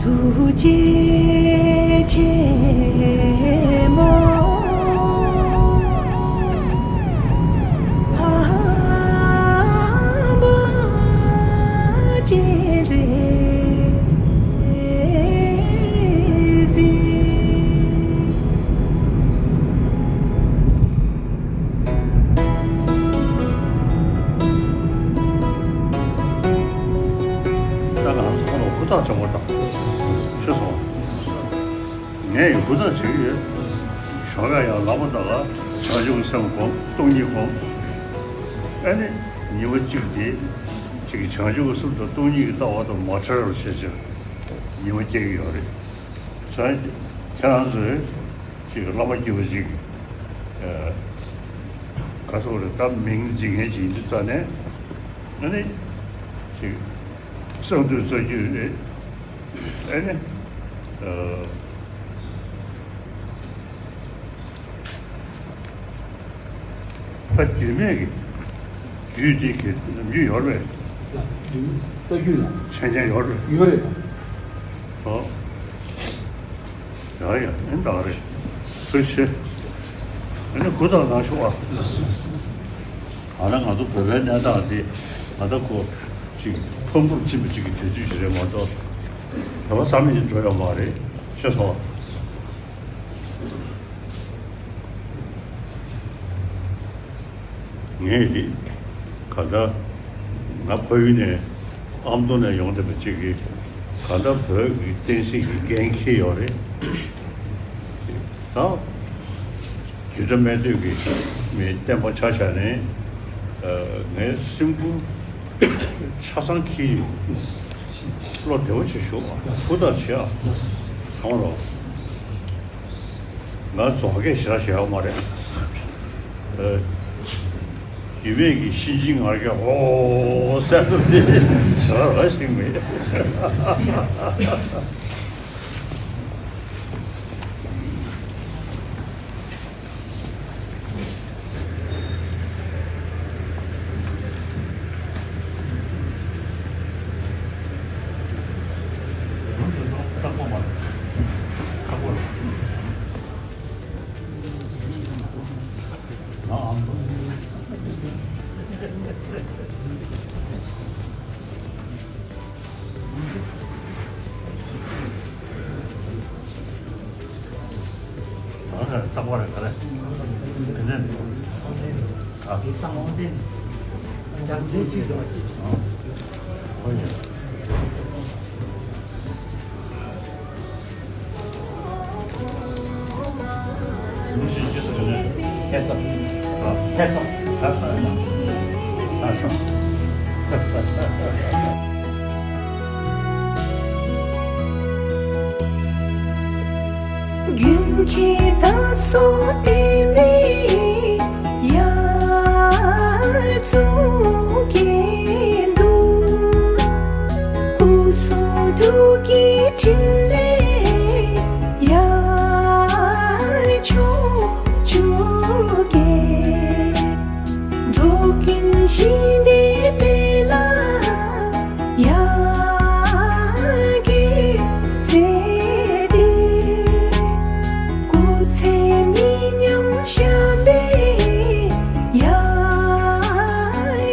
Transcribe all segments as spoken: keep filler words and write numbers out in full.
ཐུགས་རྗེ་ཆེན་མོ། ད་ང་ཚོ་ཁོང་ལ་ཧུར་ཐག་བྱུང་བ་དང་། ཤེས་སོང་། ངས་ཡང་ཧུར་ཐག་བྱེད་ཀྱི་ཡོད། ཞོགས་ཀ་ཡང་ལམ་བར་ད་ག་བྱང་ཆུབ་སེམས་སྒོམ། སྟོང་ཉིད་སྒོམ། ཨ་ནི་ཉི་མ་གཅིག་དེ་ཅིག་བྱང་ཆུབ་སེམས་དང་སྟོང་ཉིད་ཀྱི་ལྟ་བ་དང་མ་བྲལ་བར་བྱེད་ཕྱིར་ཉི་མ་སྐྱེལ་གྱི་ཡོད་རེད། བྱས་ཙང་ཁྱེད་རང་ཚོས་ཅིག་བླ་མ་དགྱེས་པ་ཅིག་ག་སོགས་རེད། ད་མིང་འཛིན་མཁན་ཅིག་ཡིན་དུས་ཙ་ནས་ཨ་ནི་ཅིག་གསང་འདུས་རྩ་རྒྱུད་རེད། ཨེ་ནས། ད་རྒྱུད་སྨད་ཀྱི་རྒྱུད་འདི་གི་ནམ་རྒྱུན་ཡོད་རེད། རྩ་རྒྱུད་ལ། ཆ་རྐྱེན་ཡོད་རེད། ཡོད་རེད། ཨོ། ཡ་ཡ་ཨེ་འདྲ་རེད། ཐུགས་རྗེ་ཆེ། ཨེ་ནས་གུ་དང་ནང་ཤོག་ཨ། ཨ་ན་ང་ཚོ་བོད་པའི་གནས་སྟངས་དེ་ང་ད་ཁོ་ཅིག་ཕམ་ཕུགས་ཕྱིན་པ་ཅིག་གི་དུས་ཚོད་ཞིག་རེད་མ་གཏོགས་བོད་པ་ཚང་མ་ཞིག་འགྲོ་ཡོད་མ་རེད། ཤེས་སོང་། ངས་དེ་ག་ད་ང་ཕ་ཡུལ་ནས་ཨ་མདོ་ནས་ཡོང་བསྡད་པ་ཅིག་གིས་ག་ད་བོད་ཀྱི་བསྟན་སྲིད་ཀྱི་འགན་འཁྱེར་ཡོད་རེད། ད་རྒྱུད་གྲྭ་སྨད་སྟོད་ཀྱི་མི་བསྟན་པ་ཆ་བཞག་ནས་ངའི་སེམས་ཁུར་ཆ་ཚང་འཁྱེར་ཡོང་། བློ་བདེ་བོ་བྱེད་ཤོག་ཧུར་ཐག་བྱེད་ཨ། གང་རོགས། ང་རྫོང་སྐད་ཞེ་དྲག་བཤད་ཡོད་མ་རེད། ཨ། རྒྱུད་སྨད་ཀྱི་གཤིན་རྗེ་ངར་སྐད་ཨོ་ཟེར་དུས་དེ་ཞེ་དྲག་རང་ཤེས་མེད། ཨ་ཧ། ལྟ་བ་རེད་ག་རེ། དེ་ནས་ཨ། ཨོ་ཡ། ཧེ་སང་། ཧེ་སང་། ཧེ་སང་། རྒྱུན་ཁྱེར་ད་སོ་ཏི་མི་ཡ་ཙུ་གི་འདུག་སྐུ་གསུང་ཐུགས་ཀྱི་ཕྲིན་ལས་ཡ་མཆོག་མཆོག་གི་འགྲོ་ཀུན་ཞི་བདེ་སྤེལ་ལ་ཡ་གི་ཚེ་འདི་སྐུ་ཚེ་མི་ཉམས་ཤ་མེད་ཡ་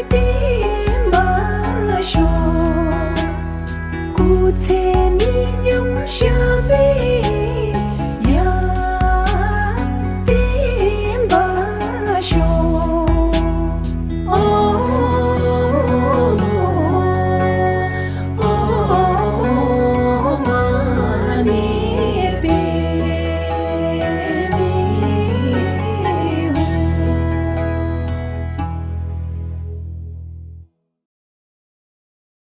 བརྟན་པར་ཤོག་སྐུ་ཚེ་མི་ཉམས་ཤ་